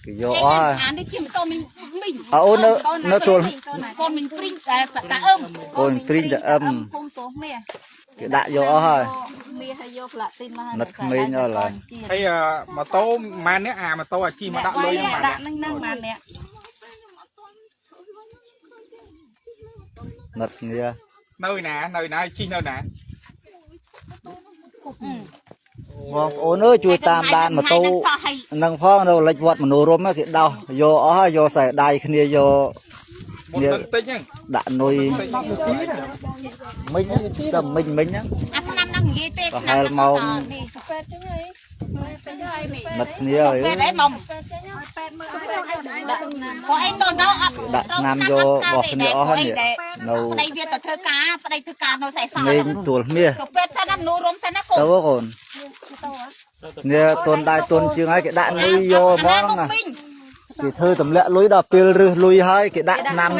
គេយកអស់ហើយ អានេះជាម៉ូតូមីងមីង អើអូននៅនៅទួល កូនមីងព្រីងតែតាអឹមក ូនព្រីងតាអឹម ភូមិទោះមាស គេដាក់យកអស់ហើយ មាសហើយយកផ្លាទីនមក ណិតក្មេងអស់ឡើយ ហើយម៉ូតូម៉ាននេះអាម៉ូតូអាជីមកដាក់លុយហ្នឹងម៉ាន ដាក់នឹងហ្នឹងម៉ានអ្នក ណិតគ្នា នៅណានៅណាជីនៅណា បងប្អូនអើយជួយតាមដានម៉ូតូនឹងផងនៅលិចវត្តមនោរមហ្នឹងគេដោះយកអស់ហើយយកខ្សែដៃគ្នាយក មុននឹងតិចហ្នឹង ដាក់នុយ 10នាទីណា មិញតែមិញមិញហ្នឹង អាឆ្នាំហ្នឹងនិយាយទេ ប្រហែលម៉ោង នេះ ណិតគ្នាហើយ ពេទ្យអីមុំ ដាក់ឆ្នាំ ព្រោះអីទៅនៅអត់ ដាក់ឆ្នាំយករបស់គ្នាអស់ហើយនេះនៅ ប្តីវាទៅធ្វើការប្តីធ្វើការនៅសែសល់ មេងទួលមាស ទៅពេទ្យសិនណាមនុស្សរុំសិនណាកូន ទៅកូននេះទុនដៃទុនជាងហើយគេដាក់លុយយកហ្មងណា មីង គេធ្វើទម្លាក់លុយដល់ពេលរឹសលុយហើយគេដាក់ឆ្នាំ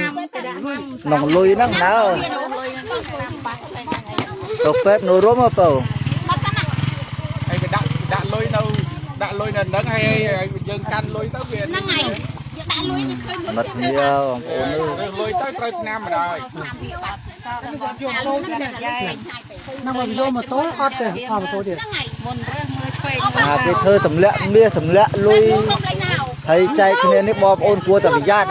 ក្នុងលុយហ្នឹងណើ លុយហ្នឹងតាមបាត់ទៅហ្នឹងឯង ទៅពេទ្យនៅរួមហ៎បើ មកសិនណា ហើយគេដាក់ដាក់លុយនៅដាក់លុយនៅហ្នឹងហើយយើងកាន់លុយទៅវា ហ្នឹងហើយយកដាក់លុយវាឃើញលុយ ណិតគ្នាបងប្អូនអើយ រើសលុយទៅត្រូវឆ្នាំម្ដង ចូលណាស់យ៉ែ ណាមកយកម៉ូតូអត់ទេអត់ម៉ូតូទៀត ហ្នឹងហើយ មុនរើសមើលឆ្វេង អាគេធ្វើទម្លាក់មាសទម្លាក់លុយ រុំលេងណា ហើយចែកគ្នានេះបងប្អូនគួរតែប្រយ័ត្ន